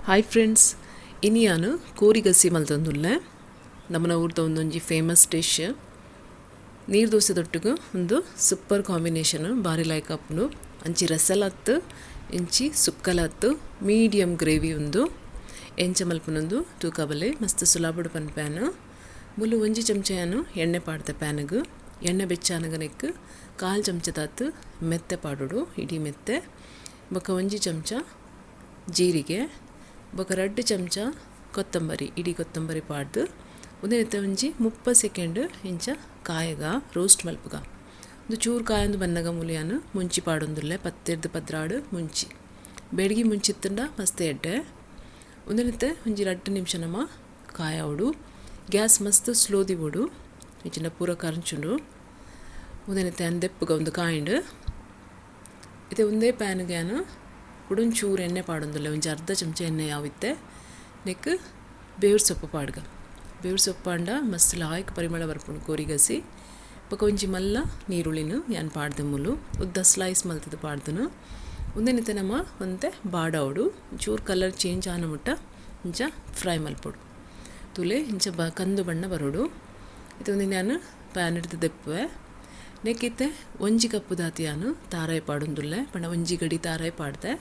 Hi friends, ಇನಿಯಾನು ಕೋರಿಗಸಿ ಮಲ್ತೊಂದುಲ್ಲೆ ನಮ್ಮನ ಊರ್ದ ಒಂದೊಂಜಿ famous dish ನೀರು ದೋಸೆ ದೊಟ್ಟುಗು ಒಂದು ಸೂಪರ್ ಕಾಂಬಿನೇಷನ್ ಬಾರಿ ಲೈಕ್ ಆಪುಂಡು. ಅಂಚಿ ರಸಲತ್ತು ಇಂಚಿ ಸುಕ್ಕಲತ್ತು ಮೀಡಿಯಂ ಗ್ರೇವಿ ಉಂದು ಎಂಚ ಮಲ್ಪುನೊಂದು ತೂಕಬಲೆ ಮಸ್ತ್ ಸುಲಾಬುಡು ಪನ್ಪ್ಯಾನು. ಮುಲು ಒಂಜಿ ಚಮಚೆಯನ್ನು ಎಣ್ಣೆ ಪಾಡ್ದ ಪ್ಯಾನ್ಗ್ ಎಣ್ಣೆ ಬೆಚ್ಚಾನಗನೆಕ್ ಕಾಲು ಚಮಚದಾತ್ ಮೆತ್ತೆ ಪಾಡೋಡು ಇಡೀ ಮೆತ್ತೆ ಬೊಕ ಒಂಜಿ ಚಮಚ ಜೀರಿಗೆ ಬೊಕ 2 ಚಮಚ ಕೊತ್ತಂಬರಿ ಇಡೀ ಕೊತ್ತಂಬರಿ ಪಾಡ್ದು ಉಂದೆತ ಒಂಜಿ 30 ಸೆಕೆಂಡ್ ಇಂಚ ಕಾಯಗ ರೋಸ್ಟ್ ಮಲ್ಪುಗ. ಒಂದು ಚೂರು ಕಾಯೊಂದು ಬನ್ನಗ ಮುಲಿಯಾನು ಮುಂಚಿ ಪಾಡೊಂದುಲ್ಲೆ 10 15 ಮುಂಚಿ ಬೆಡಗಿ ಮುಂಚಿತ್ತಂಡ ಮಸ್ತ್ ಎಡ್ಡೆ. ಉಂದೆತ ಒಂಜಿ 2 ನಿಮಿಷ ನಮ್ಮ ಕಾಯವಡು ಗ್ಯಾಸ್ ಮಸ್ತ್ ಸ್ಲೋ ದಿವೋಡು ಇಂಚಿನ ಪೂರ ಕರಂಚುಂಡು. ಉಂದೆತ ಅಂದೆಪ್ಪುಗ ಒಂದು ಕಾಯಿಂಡು ಇತ್ತೆ ಒಂದೇ ಪ್ಯಾನ್ಗ್ಯಾನು ಕುಡೊಂಚೂರು ಎಣ್ಣೆ ಪಾಡೊಂದುಲ್ಲೆ ಒಂಜಿ ಅರ್ಧ ಚಮಚ ಎಣ್ಣೆ ಯಾವಿತ್ತೆ ನೆಕ್ ಬೇವ್ರ ಸೊಪ್ಪು ಪಾಡ್ಗ. ಬೇವ್ರ ಸೊಪ್ಪು ಪಾಂಡ ಮಸ್ತ್ ಲಾಯ್ಕ್ ಪರಿಮಳ ಬರ್ಪುಂಡು ಕೋರಿಗಸಿ. ಬೊಕ ಒಂಜಿ ಮಲ್ಲ ನೀರುಳ್ಳಿನ ಯಾನ್ ಪಾಡ್ದೆ ಮುಲು ಉದ್ದ ಸ್ಲೈಸ್ ಮಲ್ತದ ಪಾಡ್ದನು. ಉಂದೆನಿತ್ತೆ ನಮ್ಮ ಒಂತೆ ಬಾಡಾವಡು ಚೂರು ಕಲರ್ ಚೇಂಜ್ ಆನ ಮುಟ್ಟ ಇಂಚ ಫ್ರೈ ಮಲ್ಪೊಡು. ತುಲೆ ಇಂಚ ಕಂದು ಬಣ್ಣ ಬರೋಡು. ಇತ್ತೆ ಒಂಜಿ ನಾನು ಪ್ಯಾನ್ ಹಿಡ್ದು ದೆಪ್ಪುವೆ. ನೆಕ್ಕಿತ್ತೆ ಒಂಜಿ ಕಪ್ಪು ದಾತಿಯಾನು ತಾರಾಯಿ ಪಾಡೊಂದುಲ್ಲೆ ಪಂಡ ಒಂಜಿ ಗಡಿ ತಾರಾಯಿ ಪಾಡ್ದೆ.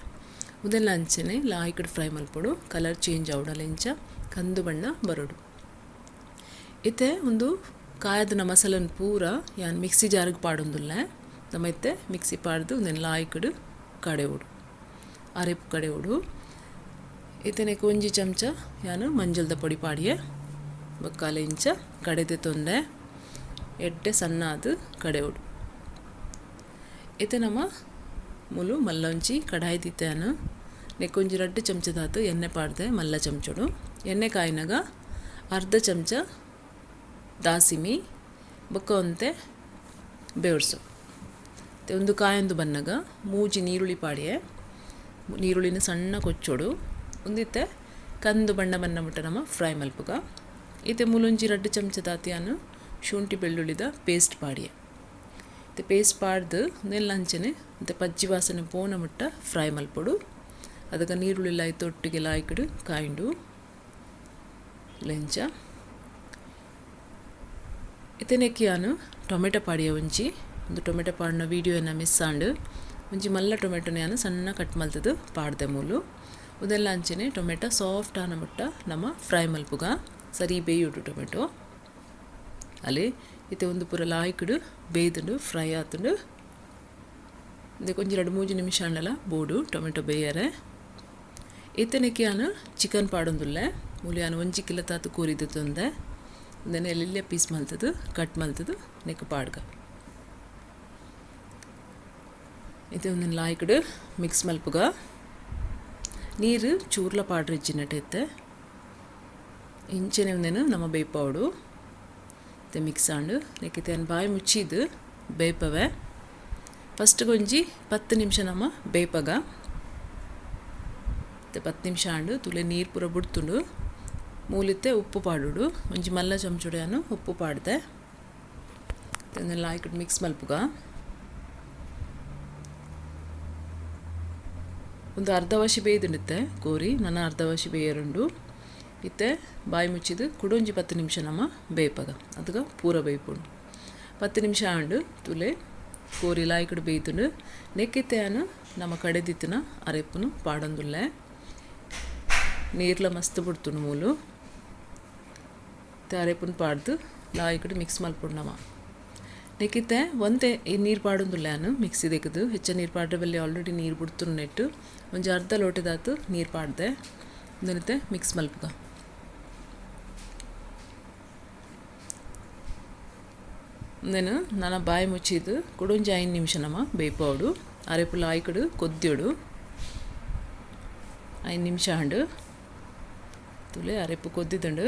ಉಂದೆಲ್ಲ ಅಂಚನೆ ಲಾಯ್ಕಡ್ ಫ್ರೈ ಮಲ್ಪೊಡು ಕಲರ್ ಚೇಂಜ್ ಆವಡಲ ಇಂಚ ಕಂದು ಬಣ್ಣ ಬರೋಡು. ಇತ್ತೆ ಒಂದು ಕಾಯದನ ಮಸಾಲನ್ ಪೂರ ಯಾನ್ ಮಿಕ್ಸಿ ಜಾರಿಗೆ ಪಾಡೊಂದುಲ್ಲೆ ನಮ್ಮ ಇತ್ತೆ ಮಿಕ್ಸಿ ಪಾಡ್ದು ಉಂದೆನ್ ಲಾಯ್ಕಡ್ ಕಡೆವೊಡು ಅರೆಪು ಕಡೆವೊಡು. ಇತ್ತೆ ನೆಕ್ ಒಂಜಿ ಚಮಚ ಯಾನು ಮಂಜಲ್ದ ಪೊಡಿ ಪಾಡಿಯೆ ಬೊಕ್ಕಾಲೆ ಇಂಚ ಕಡೆದೆ ತೊಂದೆ ಎಡ್ಡೆ ಸಣ್ಣ ಅದು ಕಡೆವೊಡು. ಇತ್ತೆ ನಮ್ಮ ಮುಲು ಮಲ್ಲ ಒಂಜಿ ಕಡಾಯಿ ದಿತ್ತಾನು ನೆಕ್ಕೊಂಜಿ 2 ಚಮಚದಾತು ಎಣ್ಣೆ ಪಾಡ್ದೆ ಮಲ್ಲ ಚಮಚೊಡು. ಎಣ್ಣೆ ಕಾಯಿನಾಗ ಅರ್ಧ ಚಮಚ ದಾಸಿಮಿ ಬೊಕ್ಕ ಒಂತೆ ಬೇವ್ರ ಸೊಪ್ಪು. ಒಂದು ಕಾಯೊಂದು ಬನ್ನಗ 3 ನೀರುಳ್ಳಿ ಪಾಡಿಯೆ ನೀರುಳ್ಳಿನ ಸಣ್ಣ ಕೊಚ್ಚೊಡು. ಒಂದಿತ್ತೆ ಕಂದು ಬಣ್ಣ ಬಣ್ಣ ಮುಟ್ಟ ನಮ್ಮ ಫ್ರೈ ಮಲ್ಪುಗ. ಇತ್ತೆ ಮುಲೊಂಜಿ 2 ಚಮಚ ದಾತಿಯಾನು ಶುಂಠಿ ಬೆಳ್ಳುಳ್ಳಿದ ಪೇಸ್ಟ್ ಪಾಡಿಯೆ. ಇತ್ತೆ ಪೇಸ್ಟ್ ಪಾಡ್ದು ನೆಲ್ಲಂಚನೆ ಮತ್ತು ಪಜ್ಜಿ ವಾಸನೆ ಪೋನ ಮುಟ್ಟ ಫ್ರೈ ಮಲ್ಪೊಡು. ಅದಕ್ಕೆ ನೀರುಳ್ಳಿ ಲಾಯ್ತು ಒಟ್ಟಿಗೆ ಲಾಯ್ಕಡು ಕಾಯಿಂಡು ಲೆಂಚ. ಇತ್ತೆ ನೆಕ್ಕಿಯಾನು ಟೊಮೆಟೊ ಪಾಡಿಯ ಒಂಜಿ ಒಂದು ಟೊಮೆಟೊ ಪಾಡಿನ ವೀಡಿಯೋನ ಮಿಸ್ ಆಂಡು ಒಂಜಿ ಮಲ್ಲ ಟೊಮೆಟೊನ ಯಾನು ಸಣ್ಣ ಕಟ್ ಮಲ್ತದು ಪಾಡ್ದೆ ಮೂಲು. ಉದೆಲ್ಲ ಅಂಚನೆ ಟೊಮೆಟೊ ಸಾಫ್ಟ್ ಆನ ಮುಟ್ಟ ನಮ್ಮ ಫ್ರೈ ಮಲ್ಪುಗ ಸರಿ ಬೇಯುಡು ಟೊಮೆಟೊ. ಅಲ್ಲಿ ಇತ್ತೆ ಒಂದು ಪೂರ ಲಾಯ್ಕಡು ಬೇಯ್ದುಂಡು ಫ್ರೈ ಆತುಂಡು. ಇದಕ್ಕೆ ಒಂಜಿ 2-3 ನಿಮಿಷ ಆಂಡಲ ಬೋಡು ಟೊಮೆಟೊ ಬೇಯರೆ. ಇತ್ತೆ ಯಾನು ಚಿಕನ್ ಪಾಡೊಂದುಲ್ಲೆ ಮೂಲು ಯಾನು ಒಂಜಿ ಕಿಲೋ ತಾತು ಕೋರಿದ್ದು ತೊಂದೆ ಉಂದೆನೆ ಎಲ್ಲೆಲ್ಲ ಪೀಸ್ ಮಲ್ತದು ಕಟ್ ಮಲ್ತದು ನೆಕ್ ಪಾಡ್ಗ. ಇತ್ತೆ ಒಂದೆನ್ ಲಾಯ್ಕಡು ಮಿಕ್ಸ್ ಮಲ್ಪುಗ. ನೀರು ಚೂರ್ಲ ಪಾಡ್ರೆ ಇಜ್ಜಿನಟ ಇತ್ತೆ ಇಂಚೆನೆ ಒಂದೇನು ನಮ್ಮ ಬೇಯ್ಪಾವಡು. ಇತ್ತೆ ಮಿಕ್ಸ್ ಆಂಡು ನೆಕ್ಕಿತ್ತೆ ಬಾಯಿ ಮುಚ್ಚಿದ್ದು ಬೇಯ್ಪವೆ. ಫಸ್ಟ್ ಒಂಜಿ 10 ನಿಮಿಷ ನಮ್ಮ ಬೇಯ್ಪಗ. ಇತ್ತೆ 10 ನಿಮಿಷ ಆಂಡು ತುಲೆ ನೀರು ಪೂರ ಬುಡ್ತುಂಡು. ಮೂಲಿತ್ತೆ ಉಪ್ಪು ಪಾಡೋಡು ಒಂಜಿ ಮಲ್ಲ ಚಮಚೊಡೆಯನ್ನು ಉಪ್ಪು ಪಾಡ್ದೆ. ಲಾಯ್ಕಡ್ ಮಿಕ್ಸ್ ಮಲ್ಪುಗ. ಒಂದು ಅರ್ಧ ವಾಶಿ ಬೇಯ್ದುಂಡಿತ್ತೆ ಕೋರಿ ನನ್ನ ಅರ್ಧ ವಾಶಿ ಬೇಯರುಂಡು. ಇತ್ತೆ ಬಾಯಿ ಮುಚ್ಚಿದ್ದು ಕುಡೊಂಜಿ 10 ನಿಮಿಷ ನಮ್ಮ ಬೇಯ್ಪಗ. ಅದಕ್ಕೆ ಪೂರ ಬೇಯ್ಪುಂಡು. 10 ನಿಮಿಷ ಆಂಡು ತುಲೆ ಕೋರಿ ಲಾಯ್ಕಡ್ ಬೇಯ್ತುಂಡು. ನೆಕ್ಕಿತ್ತೆಯನ್ನು ನಮ್ಮ ಕಡೆದಿತ್ತಿನ ಅರೆಪ್ಪುನು ಪಾಡೊಂದುಲ್ಲೆ. ನೀರ್ಲ ಮಸ್ತ್ ಬಿಡ್ತುಂಡು ಮೂಲು. ಇತ್ತೆ ಅರೆಪ್ಪುನು ಪಾಡ್ದು ಲಾಯ್ಕಡ್ ಮಿಕ್ಸ್ ಮಲ್ಪೊಡು ನಮ. ನೆಕ್ಕಿತ್ತೆ ಒಂತೆ ಈ ನೀರು ಪಾಡೊಂದುಲ್ಲೆ ಯಾನು ಮಿಕ್ಸಿ ದೆಕ್ಕದು ಹೆಚ್ಚ ನೀರು ಪಾಡ್ರೆ ಬಲ್ಲಿ ಆಲ್ರೆಡಿ ನೀರು ಬಿಡ್ತುಂಡು ನೆಟ್ಟು ಒಂಜಿ ಅರ್ಧ ಲೋಟದಾತು ನೀರು ಪಾಡ್ದೆ. ಉಂದೆನಿತ್ತೆ ಮಿಕ್ಸ್ ಮಲ್ಪುಗ. ಉಂದೆನು ನನ ಬಾಯಿ ಮುಚ್ಚಿದ್ದು ಕುಡೊಂಜಿ 5 ನಿಮಿಷ ನಮ್ಮ ಬೇಯ್ಪಾವಡು. ಅರೆಪು ಲಾಯ್ಕಡು ಕೊದ್ದಿಯೋಡು 5 ನಿಮಿಷ ಆಂಡು ತುಲೆ ಅರೆಪು ಕೊದ್ದಿದ್ದುಂಡು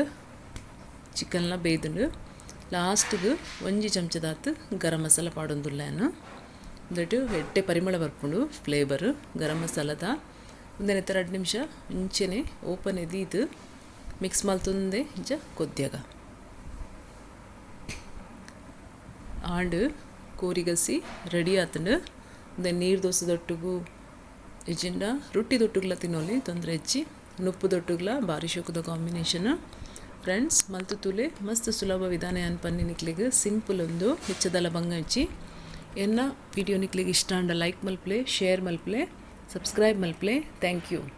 ಚಿಕನ್ಲ ಬೇಯ್ದುಂಡು. ಲಾಸ್ಟ್ಗೆ ಒಂಜಿ ಚಮಚದಾತು ಗರಂ ಮಸಾಲ ಪಾಡೊಂದುಲ್ಲೆ ಯಾನು. ಉಂದೆಟ್ ಎಡ್ಡೆ ಪರಿಮಳ ಬರ್ಪುಂಡು ಫ್ಲೇವರ್ ಗರಂ ಮಸಾಲದ. ಉಂದೆನೆತ್ತ 2 ನಿಮಿಷ ಇಂಚೆನೆ ಓಪನ್ ಎದೀದು ಮಿಕ್ಸ್ ಮಲ್ತೊಂದೆ ಇಂಚ ಕೊದ್ದಿಯಾಗ. ಆಂಡು ಕೋರಿಗಸಿ ರೆಡಿ ಆತುಂಡು. ಉಂದೆ ನೀರು ದೋಸೆ ದೊಟ್ಟುಗು ಇಜ್ಜಿಂಡ ರೊಟ್ಟಿ ದೊಟ್ಟುಗುಲ ತಿನ್ನೊಲಿ ತೊಂದರೆ ಹೆಚ್ಚಿ. ನುಪ್ಪುದೊಟ್ಟುಗ್ಲ ಬಾರಿ ಶೋಕುದ ಕಾಂಬಿನೇಷನ್. ಫ್ರೆಂಡ್ಸ್, ಮಲ್ತು ತೂಲೆ. ಮಸ್ತ್ ಸುಲಭ ವಿಧಾನ ಅನ್ಪನ್ನಿ ನಿಕ್ಲೆಗ್. ಸಿಂಪಲ್ ಉಂದು, ಹೆಚ್ಚದಲ ಬಂಗಂಚಿ. ಎನ್ನ ವಿಡಿಯೋ ನಿಕ್ಲೆಗ್ ಇಷ್ಟ ಆಂಡ ಲೈಕ್ ಮಲ್ಪಲೆ, ಶೇರ್ ಮಲ್ಪಲೆ, ಸಬ್ಸ್ಕ್ರೈಬ್ ಮಲ್ಪಲೆ. Thank you.